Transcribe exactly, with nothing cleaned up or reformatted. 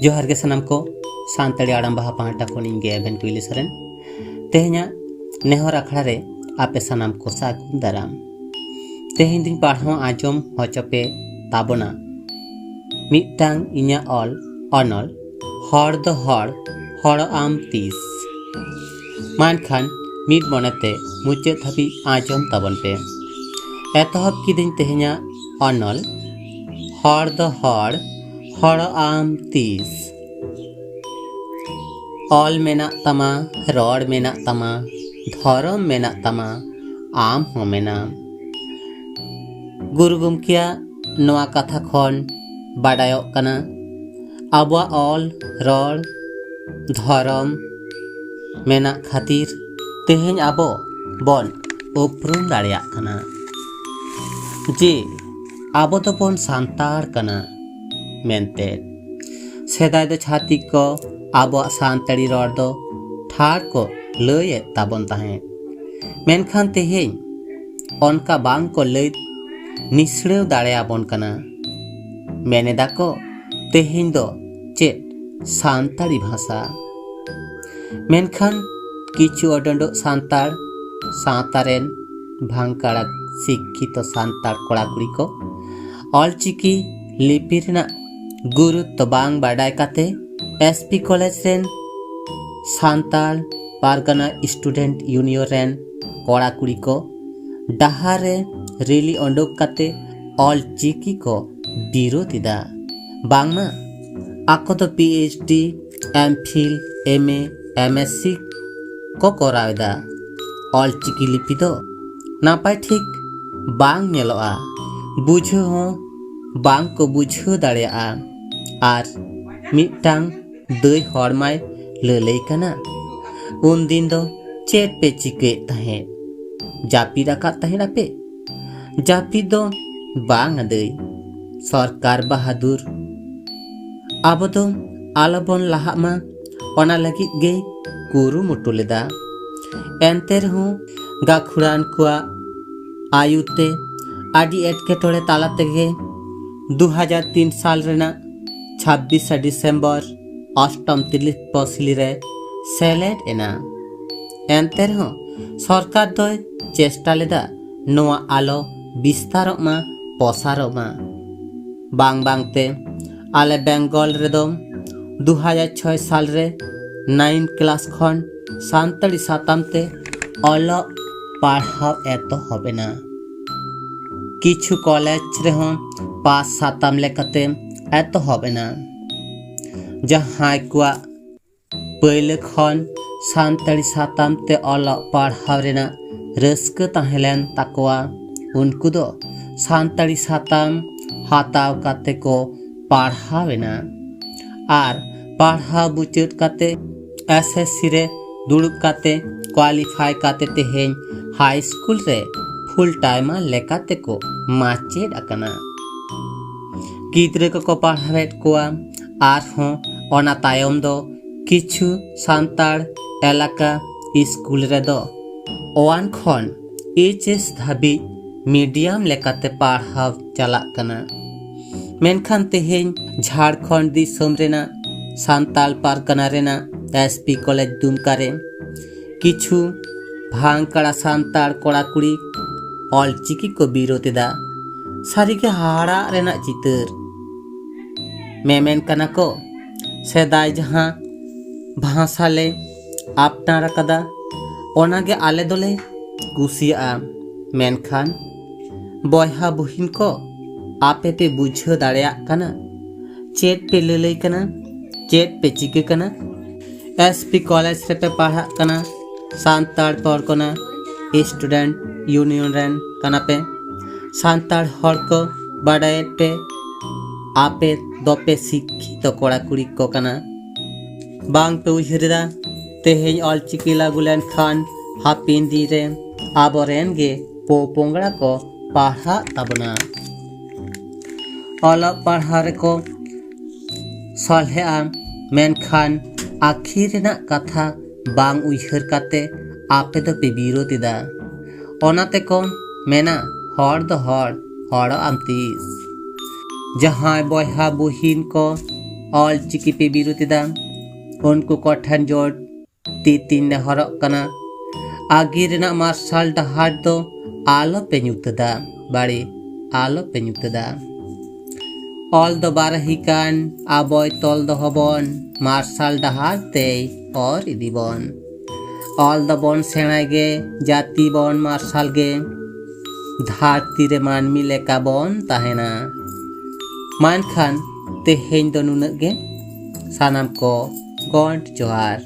ᱡᱚᱦᱟᱨ ᱜᱮ ᱥᱟᱱᱟᱢ ᱠᱚ᱾ ᱥᱟᱱᱛᱟᱲᱤ ᱟᱲᱟᱝ ᱵᱟᱦᱟ ᱯᱟᱦᱴᱟ ᱠᱷᱚᱱ ᱤᱧ ᱜᱮ ᱮᱵᱷᱮᱱ ᱠᱩᱭᱞᱤ ᱥᱚᱨᱮᱱ᱾ ᱛᱮᱦᱮᱧᱟᱜ ᱱᱮᱦᱚᱨ ᱟᱠᱷᱲᱟ ᱨᱮ ᱟᱯᱮ ᱥᱟᱱᱟᱢ ᱠᱚ ᱥᱟᱹᱜᱩᱱ ᱫᱟᱨᱟᱢ᱾ ᱛᱮᱦᱮᱧ ᱫᱚᱧ ᱯᱟᱲᱦᱟᱣ ᱟᱸᱡᱚᱢ ᱦᱚᱪᱚ ᱯᱮ ᱛᱟᱵᱚᱱᱟ ᱢᱤᱫᱴᱟᱝ ᱤᱧᱟᱹᱜ ᱚᱞ ᱚᱱᱚᱞ, ᱦᱚᱲ ᱫᱚ ᱦᱚᱲ, ᱦᱚᱲᱚᱜ ᱟᱢ ᱛᱤᱥ᱾ ᱢᱟ ᱮᱱᱠᱷᱟᱱ ᱢᱤᱫ ᱢᱚᱱᱮᱛᱮ ᱢᱩᱪᱟᱹᱫ ᱫᱷᱟᱹᱵᱤᱡ ᱟᱸᱡᱚᱢ ᱛᱟᱵᱚᱱ ᱯᱮ᱾ ᱮᱛᱚᱦᱚᱵ ᱠᱤᱫᱟᱹᱧ ᱛᱮᱦᱮᱧᱟᱜ ᱚᱱᱚᱞ, ᱦᱚᱲ ᱫᱚ ᱦᱚᱲ, ᱦᱚᱲᱚᱜ ᱟᱢ ᱛᱤᱥ᱾ ᱚᱞ ᱢᱮᱱᱟᱜ ᱛᱟᱢᱟ, ᱨᱚᱲ ᱢᱮᱱᱟᱜ ᱛᱟᱢᱟ, ᱫᱷᱚᱨᱚᱢ ᱢᱮᱱᱟᱜ ᱛᱟᱢᱟ, ᱟᱢ ᱦᱚᱸ ᱢᱮᱱᱟᱢ᱾ ᱜᱩᱨᱩ ᱜᱚᱢᱠᱮᱭᱟᱜ ᱱᱚᱣᱟ ᱠᱟᱛᱷᱟ ᱠᱷᱚᱱ ᱵᱟᱰᱟᱭᱚᱜ ᱠᱟᱱᱟ, ᱟᱵᱚᱣᱟᱜ ᱚᱞ, ᱨᱚᱲ, ᱫᱷᱚᱨᱚᱢ ᱢᱮᱱᱟᱜ ᱠᱷᱟᱹᱛᱤᱨ ᱛᱮᱦᱮᱧ ᱟᱵᱚ ᱵᱚᱱ ᱩᱯᱨᱩᱢ ᱫᱟᱲᱮᱭᱟᱜ ᱠᱟᱱᱟ ᱡᱮ ᱟᱵᱚ ᱫᱚᱵᱚᱱ ᱥᱟᱱᱛᱟᱲ ᱠᱟᱱᱟ ᱢᱮᱱᱛᱮ᱾ ᱥᱮᱫᱟᱭ ᱫᱚ ᱪᱷᱟᱹᱛᱤᱠ ᱠᱚ ᱟᱵᱚᱣᱟᱜ ᱥᱟᱱᱛᱟᱲᱤ ᱨᱚᱲ ᱫᱚ ᱴᱷᱟᱲ ᱠᱚ ᱞᱟᱹᱭᱮᱫ ᱛᱟᱵᱚᱱ ᱛᱟᱦᱮᱸᱫ, ᱢᱮᱱᱠᱷᱟᱱ ᱛᱮᱦᱮᱧ ᱚᱱᱠᱟ ᱵᱟᱝ ᱠᱚ ᱞᱟᱹᱭ ᱱᱤᱥᱲᱟᱹᱣ ᱫᱟᱲᱮᱭᱟᱵᱚᱱ ᱠᱟᱱᱟ᱾ ᱢᱮᱱᱮᱫᱟ ᱠᱚ ᱛᱮᱦᱮᱧ ᱫᱚ ᱪᱮᱫ ᱥᱟᱱᱛᱟᱲᱤ ᱵᱷᱟᱥᱟ᱾ ᱢᱮᱱᱠᱷᱟᱱ ᱠᱤᱪᱷᱩ ᱚᱰᱚᱸᱰᱚᱜ ᱥᱟᱱᱛᱟᱲ ᱥᱟᱶᱛᱟ ᱨᱮᱱ ᱵᱷᱟᱝᱠᱟᱲᱟ ᱥᱤᱠᱠᱷᱤᱛᱚ ᱥᱟᱱᱛᱟᱲ ᱠᱚᱲᱟ ᱠᱩᱲᱤ ᱠᱚ ᱚᱞᱪᱤᱠᱤ ᱞᱤᱯᱤ ᱨᱮᱱᱟᱜ ᱜᱩᱨᱩᱛᱛᱚ ᱵᱟᱝ ᱵᱟᱰᱟᱭ ᱠᱟᱛᱮ ᱮᱥ ᱯᱤ ᱠᱚᱞᱮᱡᱽ ᱨᱮᱱ ᱥᱟᱱᱛᱟᱲ ᱯᱟᱨᱜᱟᱱᱟ ᱥᱴᱩᱰᱮᱱᱴ ᱤᱭᱩᱱᱤᱭᱚᱱ ᱨᱮᱱ ᱠᱚᱲᱟ ᱠᱩᱲᱤ ᱠᱚ ᱰᱟᱦᱟᱨ ᱨᱮ ᱨᱮᱞᱤ ᱚᱰᱚᱠ ᱠᱟᱛᱮ ᱚᱞ ᱪᱤᱠᱤ ᱠᱚ ᱵᱤᱨᱳᱫ ᱮᱫᱟ᱾ ᱵᱟᱝᱢᱟ ᱟᱠᱚ ᱫᱚ ᱯᱤ ᱮᱭᱤᱪ ᱰᱤ, ᱮᱢ ᱯᱷᱤᱞ, ᱮᱢ ᱮ, ᱮᱢ ᱮᱥ ᱥᱤ ᱠᱚ ᱠᱚᱨᱟᱣ ᱮᱫᱟ᱾ ᱚᱞ ᱪᱤᱠᱤ ᱞᱤᱯᱤ ᱫᱚ ᱱᱟᱯᱟᱭ ᱴᱷᱤᱠ ᱵᱟᱝ ᱧᱮᱞᱚᱜᱼᱟ, ᱵᱩᱡᱷᱟᱹᱣ ᱦᱚᱸ ᱵᱟᱝ ᱠᱚ ᱵᱩᱡᱷᱟᱹᱣ ᱫᱟᱲᱮᱭᱟᱜᱼᱟ᱾ ᱟᱨ ᱢᱤᱫᱴᱟᱝ ᱫᱟᱹᱭ ᱦᱚᱲ ᱢᱟᱭ ᱞᱟᱹᱞᱟᱹᱭ ᱠᱟᱱᱟ, "ᱩᱱᱫᱤᱱ ᱫᱚ ᱪᱮᱫ ᱯᱮ ᱪᱤᱠᱟᱹᱭᱮᱫ ᱛᱟᱦᱮᱸᱫ? ᱡᱟᱹᱯᱤᱫ ᱟᱠᱟᱫ ᱛᱟᱦᱮᱸᱫ ᱟᱯᱮ?" ᱡᱟᱹᱯᱤᱫ ᱫᱚ ᱵᱟᱝ ᱟ ᱫᱟᱹᱭ, ᱥᱚᱨᱠᱟᱨ ᱵᱟᱦᱟᱫᱩᱨ᱾ ᱟᱵᱚ ᱫᱚ ᱟᱞᱚᱵᱚᱱ ᱞᱟᱦᱟᱜ ᱢᱟ, ᱚᱱᱟ ᱞᱟᱹᱜᱤᱫ ᱜᱮᱭ ᱠᱩᱨᱩᱢᱩᱴᱩ ᱞᱮᱫᱟ᱾ ᱮᱱᱛᱮ ᱨᱮᱦᱚᱸ ᱜᱟᱹᱠᱷᱩᱲᱟᱱ ᱠᱚᱣᱟᱜ ᱟᱭᱩᱨ ᱛᱮ ᱟᱹᱰᱤ ᱮᱴᱠᱮᱴᱚᱬᱮ ᱛᱟᱞᱟ ᱛᱮᱜᱮ ᱫᱩ ᱦᱟᱡᱟᱨ ᱛᱤᱱ ᱥᱟᱞ ᱨᱮᱱᱟᱜ ᱪᱷᱟᱵᱵᱤᱥᱟ ᱰᱤᱥᱮᱢᱵᱚᱨ ᱚᱥᱴᱚᱢ ᱛᱤᱞᱤᱯᱚᱥᱤᱞᱤ ᱨᱮ ᱥᱮᱞᱮᱫ ᱮᱱᱟ᱾ ᱮᱱᱛᱮ ᱨᱮᱦᱚᱸ ᱥᱚᱨᱠᱟᱨ ᱫᱚᱭ ᱪᱮᱥᱴᱟ ᱞᱮᱫᱟ ᱱᱚᱣᱟ ᱟᱞᱚ ᱵᱤᱥᱛᱟᱨᱚᱜ ᱢᱟ, ᱯᱚᱥᱟᱨᱚᱜ ᱢᱟ᱾ ᱵᱟᱝ ᱵᱟᱝᱛᱮ ᱟᱞᱮ ᱵᱮᱝᱜᱚᱞ ᱨᱮᱫᱚ ᱫᱩ ᱦᱟᱡᱟᱨ ᱪᱷᱚᱭ ᱥᱟᱞ ᱨᱮ ᱱᱟᱭᱤᱱ ᱠᱞᱟᱥ ᱠᱷᱚᱱ ᱥᱟᱱᱛᱟᱲᱤ ᱥᱟᱛᱟᱢ ᱛᱮ ᱚᱞᱚᱜ ᱯᱟᱲᱦᱟᱣ ᱮᱛᱚᱦᱚᱵ ᱮᱱᱟ᱾ ᱠᱤᱪᱷᱩ ᱠᱚᱞᱮᱡᱽ ᱨᱮᱦᱚᱸ ᱯᱟᱥ ᱥᱟᱛᱟᱢ ᱞᱮᱠᱟᱛᱮ ᱮᱛᱚᱦᱚᱵ ᱮᱱᱟ᱾ ᱡᱟᱦᱟᱸᱭ ᱠᱚᱣᱟᱜ ᱯᱟᱹᱭᱞᱟᱹ ᱠᱷᱚᱱ ᱥᱟᱱᱛᱟᱲᱤ ᱥᱟᱛᱟᱢ ᱛᱮ ᱚᱞᱚᱜ ᱯᱟᱲᱦᱟᱣ ᱨᱮᱱᱟᱜ ᱨᱟᱹᱥᱠᱟᱹ ᱛᱟᱦᱮᱸ ᱞᱮᱱ ᱛᱟᱠᱚᱣᱟ, ᱩᱱᱠᱩ ᱫᱚ ᱥᱟᱱᱛᱟᱲᱤ ᱥᱟᱛᱟᱢ ᱦᱟᱛᱟᱣ ᱠᱟᱛᱮ ᱠᱚ ᱯᱟᱲᱦᱟᱣ ᱮᱱᱟ᱾ ᱟᱨ ᱯᱟᱲᱦᱟᱣ ᱢᱩᱪᱟᱹᱫ ᱠᱟᱛᱮ ᱮᱥ ᱮᱥ ᱥᱤ ᱨᱮ ᱫᱩᱲᱩᱵ ᱠᱟᱛᱮ ᱠᱳᱣᱟᱞᱤᱯᱷᱟᱭ ᱠᱟᱛᱮ ᱛᱮᱦᱮᱧ ᱦᱟᱭ ᱥᱠᱩᱞ ᱨᱮ ᱯᱷᱩᱞ ᱴᱟᱭᱢᱟᱨ ᱞᱮᱠᱟᱛᱮ ᱠᱚ ᱢᱟᱪᱮᱫ ᱟᱠᱟᱱᱟ᱾ ᱜᱤᱫᱽᱨᱟᱹ ᱠᱚᱠᱚ ᱯᱟᱲᱦᱟᱣᱮᱫ ᱠᱚᱣᱟ᱾ ᱟᱨᱦᱚᱸ ᱚᱱᱟ ᱛᱟᱭᱚᱢ ᱫᱚ ᱠᱤᱪᱷᱩ ᱥᱟᱱᱛᱟᱲ ᱮᱞᱟᱠᱟ ᱥᱠᱩᱞ ᱨᱮᱫᱚ ᱳᱣᱟᱱ ᱠᱷᱚᱱ ᱮᱭᱤᱪ ᱮᱥ ᱫᱷᱟᱹᱵᱤᱡ ᱢᱤᱰᱤᱭᱟᱢ ᱞᱮᱠᱟᱛᱮ ᱯᱟᱲᱦᱟᱣ ᱪᱟᱞᱟᱜ ᱠᱟᱱᱟ᱾ ᱢᱮᱱᱠᱷᱟᱱ ᱛᱮᱦᱮᱧ ᱡᱷᱟᱲᱠᱷᱚᱸᱰ ᱫᱤᱥᱚᱢ ᱨᱮᱱᱟᱜ ᱥᱟᱱᱛᱟᱲ ᱯᱟᱨᱜᱟᱱᱟ ᱨᱮᱱᱟᱜ ᱮᱥ ᱯᱤ ᱠᱚᱞᱮᱡᱽ ᱫᱩᱢᱠᱟ ᱨᱮ ᱠᱤᱪᱷᱩ ᱵᱷᱟᱝᱠᱟᱲᱟ ᱥᱟᱱᱛᱟᱲ ᱠᱚᱲᱟ ᱠᱩᱲᱤ ᱚᱞᱪᱤᱠᱤ ᱠᱚ ᱵᱤᱨᱳᱫ ᱮᱫᱟ᱾ ᱥᱟᱹᱨᱤᱜᱮ ᱦᱟᱦᱟᱲᱟᱜ ᱨᱮᱱᱟᱜ ᱪᱤᱛᱟᱹᱨ᱾ ᱢᱮᱢᱮᱱ ᱠᱟᱱᱟ ᱠᱚ, ᱥᱮᱫᱟᱭ ᱡᱟᱦᱟᱸ ᱵᱷᱟᱥᱟ ᱞᱮ ᱟᱯᱱᱟᱨ ᱟᱠᱟᱫᱟ, ᱚᱱᱟᱜᱮ ᱟᱞᱮ ᱫᱚᱞᱮ ᱠᱩᱥᱤᱭᱟᱜᱼᱟ᱾ ᱢᱮᱱᱠᱷᱟᱱ ᱵᱚᱭᱦᱟ ᱵᱩᱦᱤᱱ ᱠᱚ, ᱟᱯᱮ ᱯᱮ ᱵᱩᱡᱷᱟᱹᱣ ᱫᱟᱲᱮᱭᱟᱜ ᱠᱟᱱᱟ ᱪᱮᱫ ᱯᱮ ᱞᱟᱹᱞᱟᱹᱭ ᱠᱟᱱᱟ, ᱪᱮᱫ ᱯᱮ ᱪᱤᱠᱟᱹ ᱠᱟᱱᱟ? ᱮᱥ ᱯᱤ ᱠᱚᱞᱮᱡᱽ ᱨᱮᱯᱮ ᱯᱟᱲᱦᱟᱜ ᱠᱟᱱᱟ, ᱥᱟᱱᱛᱟᱲ ᱯᱚᱨᱜᱚᱱᱟ ᱥᱴᱩᱰᱮᱱᱴ ᱤᱭᱩᱱᱤᱭᱚᱱ ᱨᱮᱱ ᱠᱟᱱᱟ ᱯᱮ᱾ ᱥᱟᱱᱛᱟᱲ ᱦᱚᱲ ᱠᱚ ᱵᱟᱰᱟᱭᱮᱫ ᱯᱮ, ᱟᱯᱮ ᱫᱚᱯᱮ ᱥᱤᱠᱠᱷᱤᱛᱚ ᱠᱚᱲᱟ ᱠᱩᱲᱤ ᱠᱚ ᱠᱟᱱᱟ᱾ ᱵᱟᱝ ᱯᱮ ᱩᱭᱦᱟᱹᱨ ᱮᱫᱟ, ᱛᱮᱦᱮᱧ ᱚᱞᱪᱤᱠᱤ ᱞᱟᱹᱜᱩ ᱞᱮᱱᱠᱷᱟᱱ ᱦᱟᱯᱮᱱ ᱫᱤᱱ ᱨᱮ ᱟᱵᱚᱨᱮᱱ ᱜᱮ ᱯᱚᱯᱚᱝᱲᱟ ᱠᱚ ᱯᱟᱲᱦᱟᱜ ᱛᱟᱵᱚᱱᱟ, ᱚᱞᱚᱜ ᱯᱟᱲᱦᱟᱣ ᱨᱮᱠᱚ ᱥᱚᱞᱦᱮᱜᱼᱟ, ᱢᱮᱱᱠᱷᱟᱱ ᱟᱹᱠᱷᱤᱨ ᱨᱮᱱᱟᱜ ᱠᱟᱛᱷᱟ ᱵᱟᱝ ᱩᱭᱦᱟᱹᱨ ᱠᱟᱛᱮ ᱟᱯᱮ ᱫᱚᱯᱮ ᱵᱤᱨᱳᱫ ᱮᱫᱟ᱾ ᱚᱱᱟ ᱛᱮᱠᱚ ᱢᱮᱱᱟ, ᱦᱚᱲ ᱫᱚ ᱦᱚᱲ, ᱦᱚᱲᱚᱜ ᱟᱢ ᱛᱤᱥ? ᱡᱟᱦᱟᱸᱭ ᱵᱚᱭᱦᱟ ᱵᱩᱦᱤᱱ ᱠᱚ ᱚᱞ ᱪᱤᱠᱤ ᱯᱮ ᱵᱤᱨᱩᱫᱷ ᱮᱫᱟ, ᱩᱱᱠᱩ ᱠᱚᱴᱷᱮᱱ ᱡᱳᱨ ᱛᱤ ᱛᱤᱧ ᱱᱮᱦᱚᱨᱚᱜ ᱠᱟᱱᱟ, ᱟᱹᱜᱤᱨ ᱨᱮᱱᱟᱜ ᱢᱟᱨᱥᱟᱞ ᱰᱟᱦᱟᱨ ᱫᱚ ᱟᱞᱚ ᱯᱮ ᱧᱩᱛᱟᱹᱫᱟ᱾ ᱵᱟᱲᱮ ᱟᱞᱚ ᱯᱮ ᱧᱩᱛᱟᱹᱫᱟ᱾ ᱚᱞ ᱫᱚ ᱵᱟᱨᱟᱦᱤ ᱠᱟᱱ, ᱟᱵᱚᱭ ᱛᱚᱞ ᱫᱚᱦᱚ ᱵᱚᱱ, ᱢᱟᱨᱥᱟᱞ ᱰᱟᱦᱟᱨ ᱛᱮᱭ ᱚᱨ ᱤᱫᱤ ᱵᱚᱱ᱾ ᱚᱞ ᱫᱚᱵᱚᱱ ᱥᱮᱬᱟᱭ ᱜᱮ, ᱡᱟᱹᱛᱤ ᱵᱚᱱ ᱢᱟᱨᱥᱟᱞ ᱜᱮ, ᱫᱷᱟᱹᱨᱛᱤ ᱨᱮ ᱢᱟᱹᱱᱢᱤ ᱞᱮᱠᱟ ᱵᱚᱱ ᱛᱟᱦᱮᱱᱟ᱾ ᱢᱟ ᱮᱱᱠᱷᱟᱱ ᱛᱮᱦᱮᱧ ᱫᱚ ᱱᱩᱱᱟᱹᱜ ᱜᱮ᱾ ᱥᱟᱱᱟᱢ ᱠᱚ ᱜᱚᱸᱰ ᱡᱚᱦᱟᱨ᱾